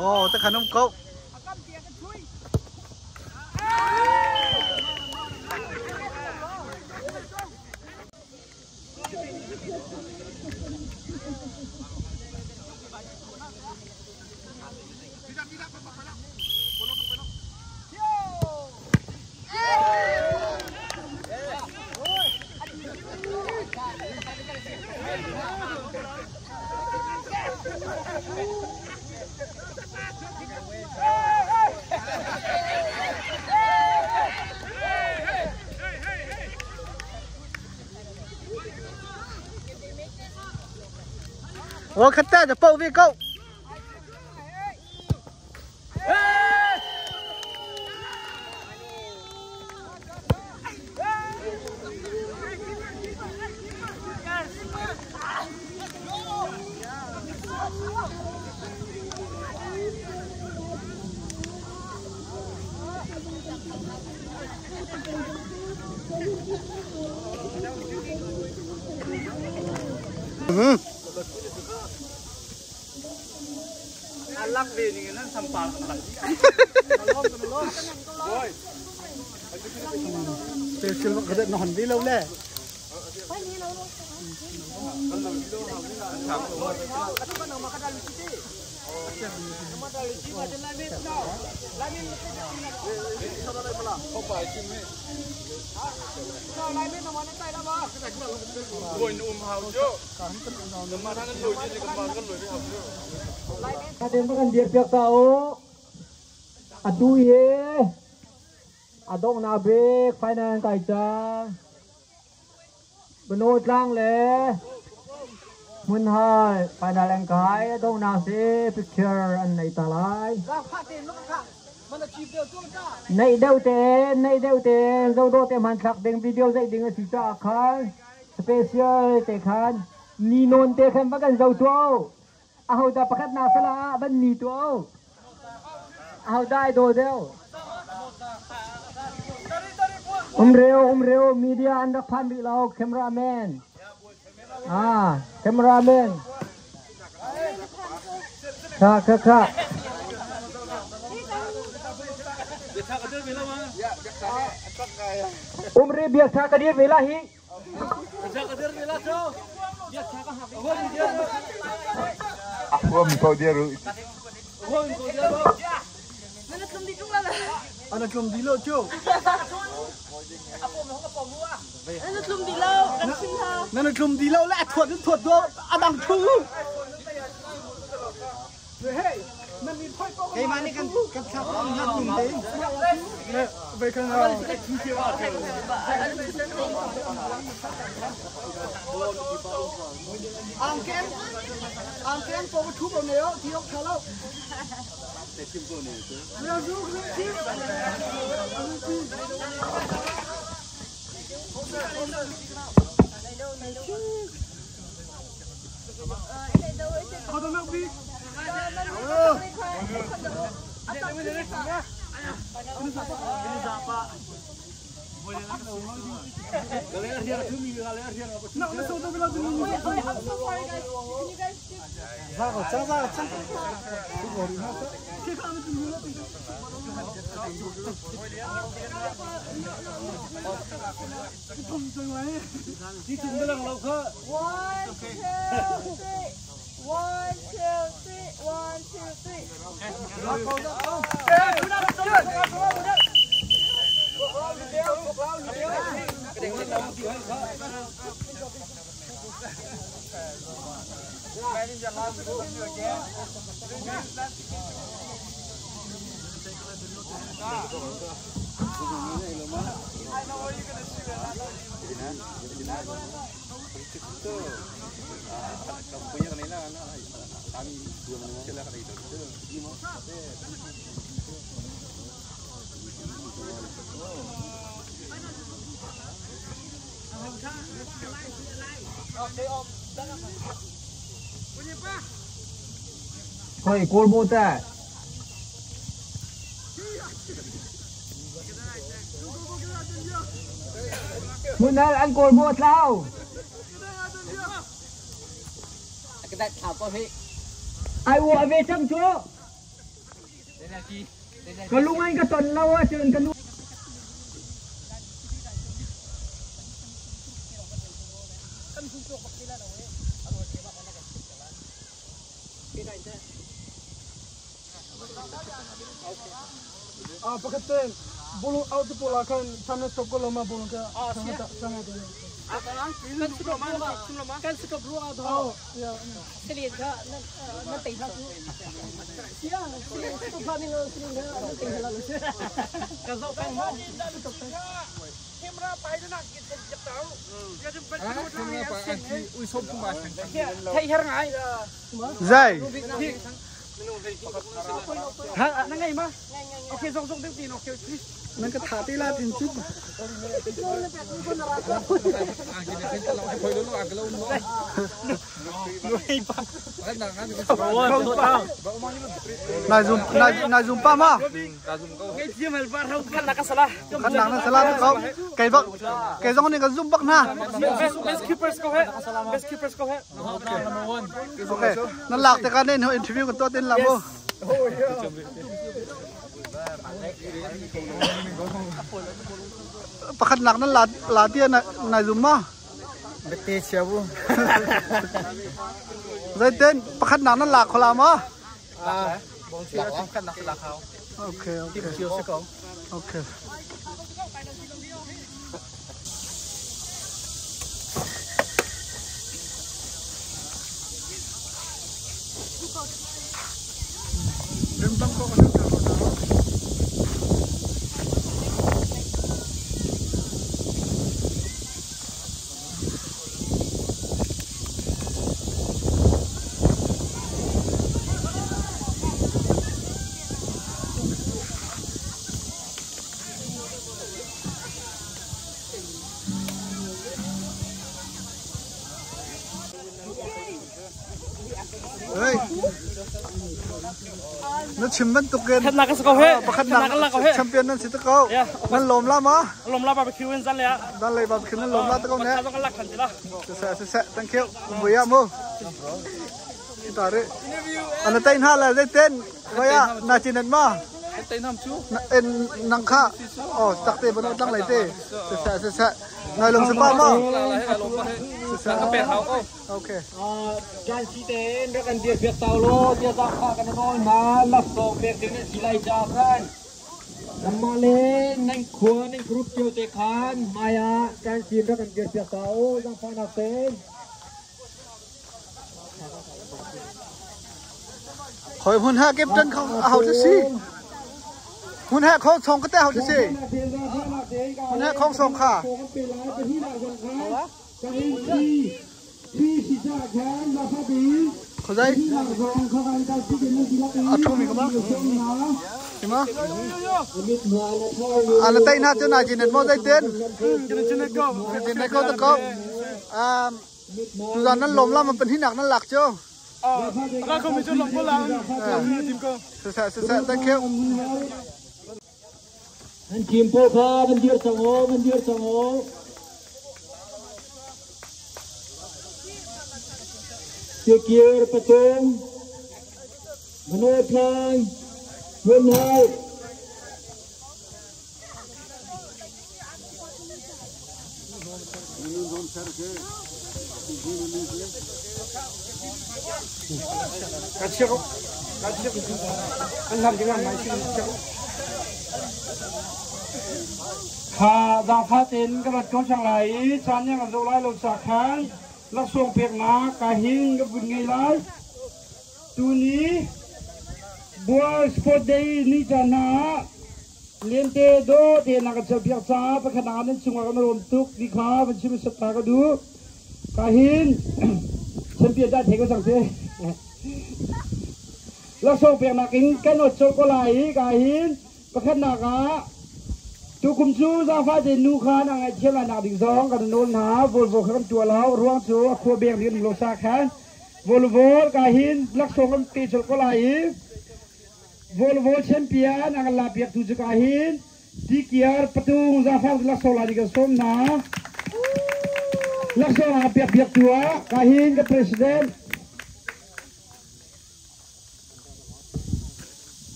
Oh, ta khanum ko. 我可带着报备够。 Alak ve ning nan sampar Special ก็ได้นอนดีแล้วแหละ Kadin kan dir piak tao atu ye adong na big final kai cha bano tlang le mun hai final ang kai adong na se picture an nei ta lai nei deu te nei deu te zo do te man thak ding video dai ding si cha khan special te khan ni non te khan bakan zo tu เอาดาประคัดนาสลาบันนีตัวเอาได้โดเดลเร็วเร็วมีเดียอันดับพันเราเคมราแมนเคมราแมนค่ะค่ะค่ะเรียเบียร์ชากระเดียดเวลาฮี Aku kau dia ru. Ana tlum di lo chu. Ana tlum di lo kan chim ha. Nana tlum di lo la thuat thuat do adang thu. Hey, nan ni phoi ko. Cái mà này kan kan chap na tlum de. Về kan Ang ken ang ken po ko thu bo ne yo ti ok tha lo. Wait, I'm so sorry guys. Can you guys just One, two, three. 1, 2, 3. 1, 2, 3. Khoi kawl bo ta. Munal an kawl bo tlau. Ai wo ave chang chu. Ka lungai ka ton lo a chun ka nu. Pakhat te bulu out te pola khan samne stop ko loma bulu ka sanga sanga te. Kan stop ruang kan stop ruang ah Selin kha na tei hlah cu. Sia, selin stop hlah ning selin kha na tei hlah lo. Ka zoh peng mo. Camera pai na ki chen tau. Ya jum pat Ui som kuma sang. Thei her ngai. Zai. Ha, na ngai ma? Okay, zong zong ding tin okay, please. Nan ka tha te la tin chu. Nai zum nai nai zum pa ma. Kan nak salah. Kan nak na salah ko. Kai bak kai zong ni ka zum bak na. Best keepers ko he. Best keepers ko he. Okay. Okay. Nan lak te ka nen ho interview ko to tin la mo. Pakhat nak nan la la tia na nai zum ma. Bete chia bu. Zai ten pakhat nak nan la khola ma. Ah, bong chia pakhat nak la khao. Okay, okay. Okay. Hey. Na chim bantuk in Khat nak ko he. Pakhat nak champion nan si te ko. Nan lom la ma? Lom la barbecue in zan le. Dan lei barbecue nan lom la te ko ne. Ka lak khan la. Se se se thank you. Buya mo. Tare. Ana tain ha la zai ten. Vaya na chin ma. Tain ham chu. En nang kha. Oh tak te bono tang lai te. Se se se se. Ngai lom se pa ma. Se se. Okay. Kan si ten rak an dir piak tau lo dia zang kha kan nawl na lak song pek ding na si lai ja kan. Nama le nang khua nang group chiu te khan maya kan sin rak an dir piak tau zang pha nak ten. Khoi hun ha captain không hậu chứ si. Hun ha không xong cái hậu chứ si. Hun ha không xong khả. Khoi dây. À thu mình có mà. Thì mà. À là tay na cho này chỉ nên mua dây tiền. Chỉ nên có có. À, tụi nó lồm lắm mà bên hít nặng nó lạc chưa? Ra không bị chút lộn có là. Se se se se thank you. An team po kha bandir chango bandir chango. Tikir patung. Manoi plang. Win hai. Kha da pha ten ka rat ko chang lai chan yang zo lai lo sa khan lak song pek na ka hing ka bun ngai lai tu ni World Sport Day ni cha na Lente do te na kan chel piak ca pakhat na nan chungah kan rom tuk di kha van chim sat ta ka du ka hin champion da thei ko sang se laksawng pek nak in kan ot chol ko lai i ka hin pakhat nak ah tukum cu zafa te nu kha na ngai thiam lai nak ding zong kan nawl hna volvo kha kan tua lo ruang cu a khua beng ding lo sa khan volvo ka hin laksawng kan pe chol ko lai i Volvo champion a kan la piak tu cu ka hin Tikiar patung zafar laksawng la ding kan sawm hna. Laksawng a piak piak tu ah ka hin ka president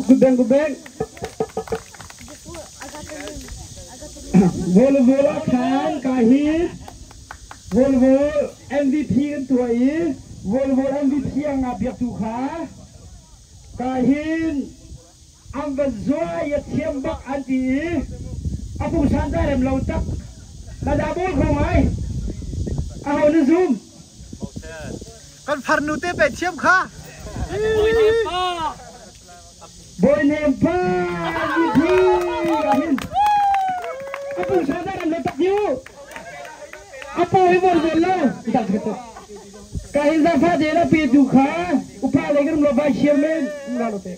Gubeng gubeng. Volvo ah khan ka hi Volvo MVP kan tuah i Volvo MVP a nga biak tu kha ka hin an va zuai a thiam bak an ti i a pungsan ta rem lo tak na dah bol kho ngai a ho na zoom kan farnu te pe thiam kha Bawi Nem pa MVP ahin a pungsan dah ram lo tak yu a paw hi vol vol lo ka hin za fa de la pe tu kha upa le kan lo vai chairman la lo te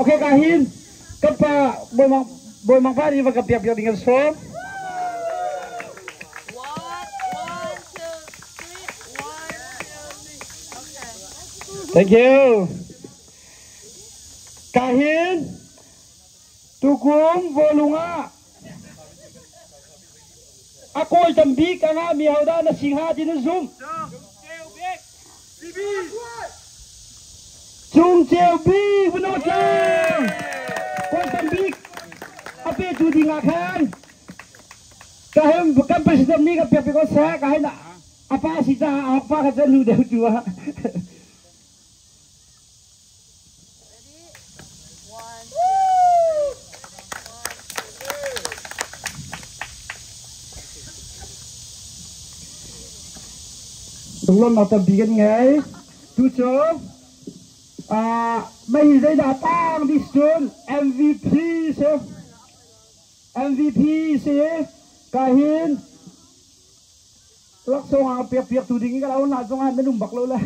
okay ka hin kan pa boi mang boi mang pa ni va ka piak piak ding kan som Thank you. Kahin tukum volung ah a kawi tambik a ngahmi hodah na si hnga ti na zumh? Cung Ceu Bik Vano Tlang kawi tambik a petu ding ah khan ka hem kan president nih ka pek pe ko seh ka hin a pa si caah a pa kha cu nu deuh tu ah. Lunglawmhnak tampi kan ngei. Tu cu mei hi zeidah tang this cun MVP si. MVP si ka hin laksawng ah piak piak tu ding in ka la zong ah nan um bak lo le.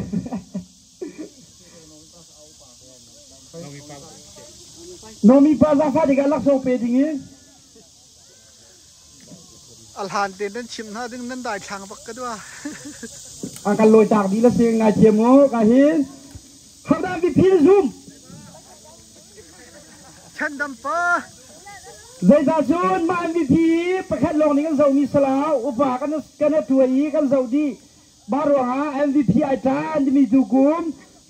Nomi pa zafa ding ah laksawng pe ding in. Alhan te nan chim hna ding nan dai thlang bak ka dua. An kan loi tak di la sing ngai thiam mu ka hin. Hoda vi phil zoom. Chandam pa. Zeicah cun mah MVP pakhat lawng nih kan zohmi salau upa kan kan tuai i kan zoh dih. Mah ruangah MVP ai ṭan timi tu kum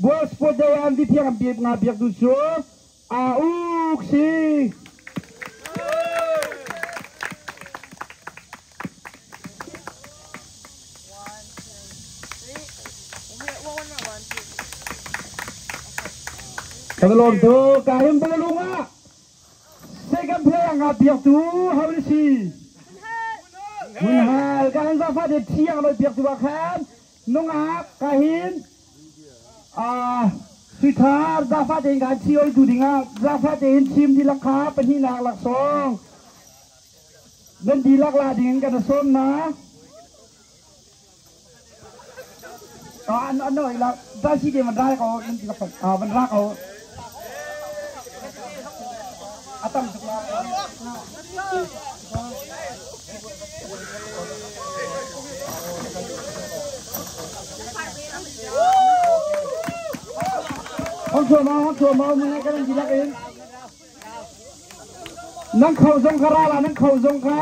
World Sport Day ah MVP kan biak nga biak tu cu aa uk si. Kan lawm tu ka him balung ah Second player nga biak tu hau na si. Munhal ka han zafa de thiang loi biak tu ah khan nungak ka hin suithar zafa te in kan chi oi tu ding ah zafa te in chim di lak kha pahnih nak laksawng nan di lak la ding in kan sawm na an an noi la da si de man rai ko nan di lak man ra ko atam tuk la Hong chua mau, hong chua mau, mun kan di lak in. Nang khau zong kha ra la, nang khau zong kha.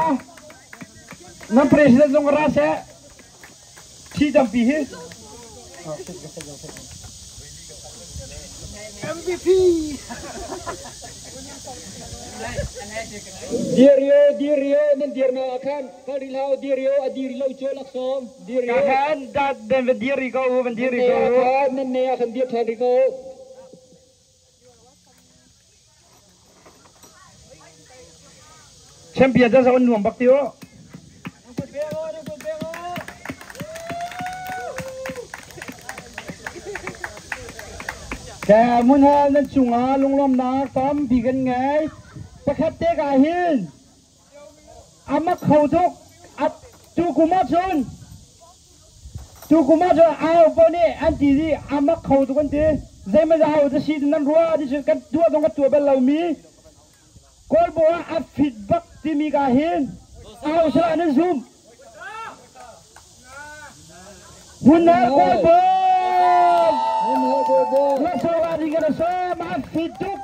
Nan president zong ra seh. Thi tampi hi. MVP. Dirio dirio nan dir na khan kal ri hlau dirio a dir lo cho lak som dirio ka khan da den van dir ri ko van dir ri ko nan ne khan dir than ri ko Champion ca sa nuam bak ti o. Kaya mun ha nan chunga lunglom nak tampi kan ngai. Pakhat te ka hin amak khau tuk at tu kuma chun tu kuma chun aw po ni an ti di amak khau tuk an ti zai ma hau ta si nan rua di chu kan tua dong ka tua bel lo mi kol bo a fit bak ti mi ka hin aw sala nan zoom hun na kol bo la so ga di ga so ma fit tuk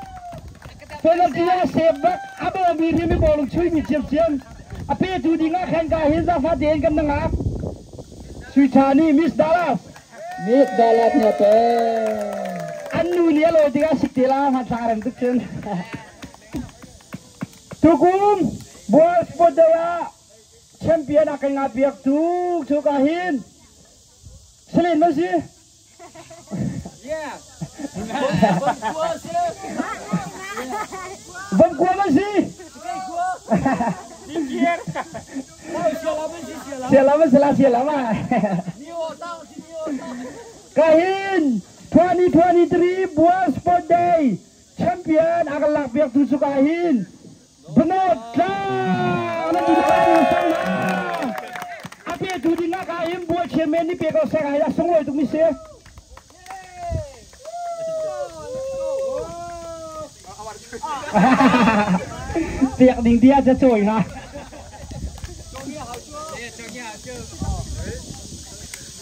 penalty ya save bak abo mi ri mi bolung chui mi chiam chiam a pe tu ding a khan ka hin za fa den kan nga sui thani Miss Dallas Miss Dallas nya pe an nu ni lo tiga sik tela ma tha ram tuk chen tukum bol sport ya champion a kan nga piak tu chu ka hin selin ma si. Yeah. Bom kwa ma si. Siala ma sila siala ma. Kahin 2023 Bual Sport Day Champion akan lak piak tu sukahin. Benot lah. Nanti di sana. Api tu di nak kahin buat chairman ni piak kau saya kahin song loi tu misi. Piak ding diaจะช่วยฮะ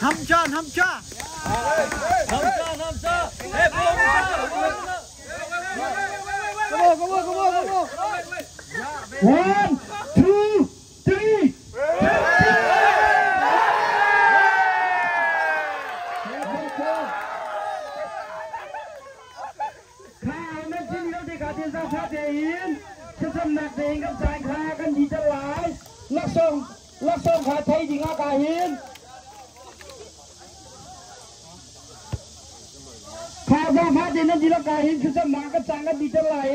Hamcha, hamcha. Hamcha, hamcha. Hey, Come on, come on, come on, come on. 1, 2, 3. ข้าวนั้นที่เราได้ขาดที่สาขาเดียนจะสำนักเองกับสายขากันดีจะหลายลักส่งลักส่งขาไทยจริงอากาหินข้าวสาขาเดียนนั้นที่เรากาหินคือสำนักกับสายกันดีจะหลาย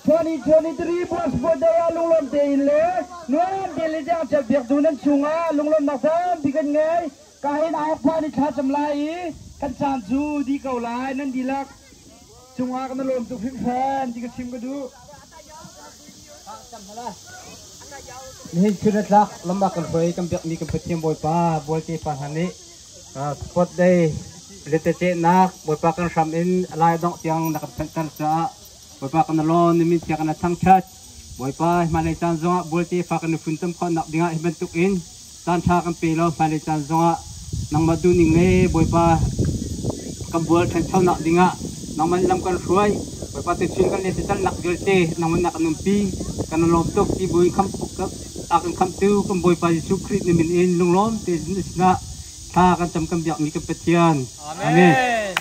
2023 buat sport daya lunglom te in le nuam te le jang cha biak du nan chunga lunglom nak sam bi kan ngai kahin a pha ni tha cham lai kan chan chu di kau lai nan di lak chunga kan lom tu phik fan di ka chim ka du Ni chunat lak lamba kan hoi kan biak mi kan pathiam boy pa bol te pa han ni sport day lete che nak boy pa kan ram in lai dong tiang nak kan tar cha boy pa kan lon ni min tiang kan thang chat boy pa malai chan zonga bol te fa kan fun tam khon nak dinga hiban tuk in tan tha kan pe lo malai chan zonga nang ma du ning le boy pa kan bol than chau nak dinga nang man lam kan hruai boy pa te chin kan le te nak gel te nang man nak num pi kan lom tok ti bui kham ka akan kham tu kan boy pa Jesu Christ ni min in lunglom te na tha kan cham kan biak mi kan Pathian. Amen.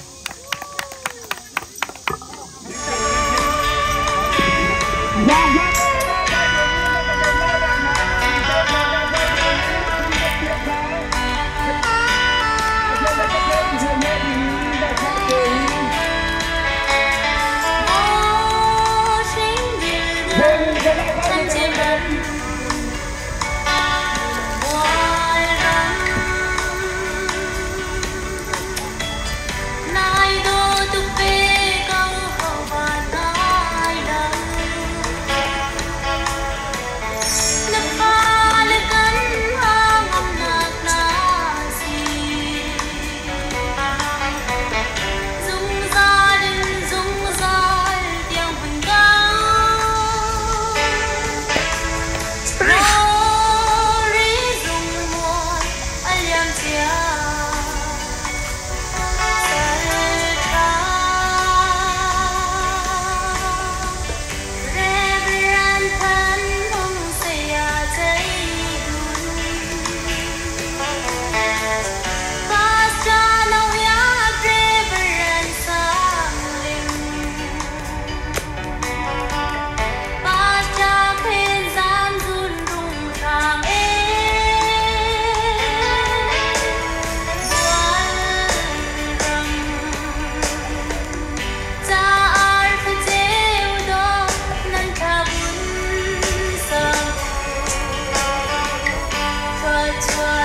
Chua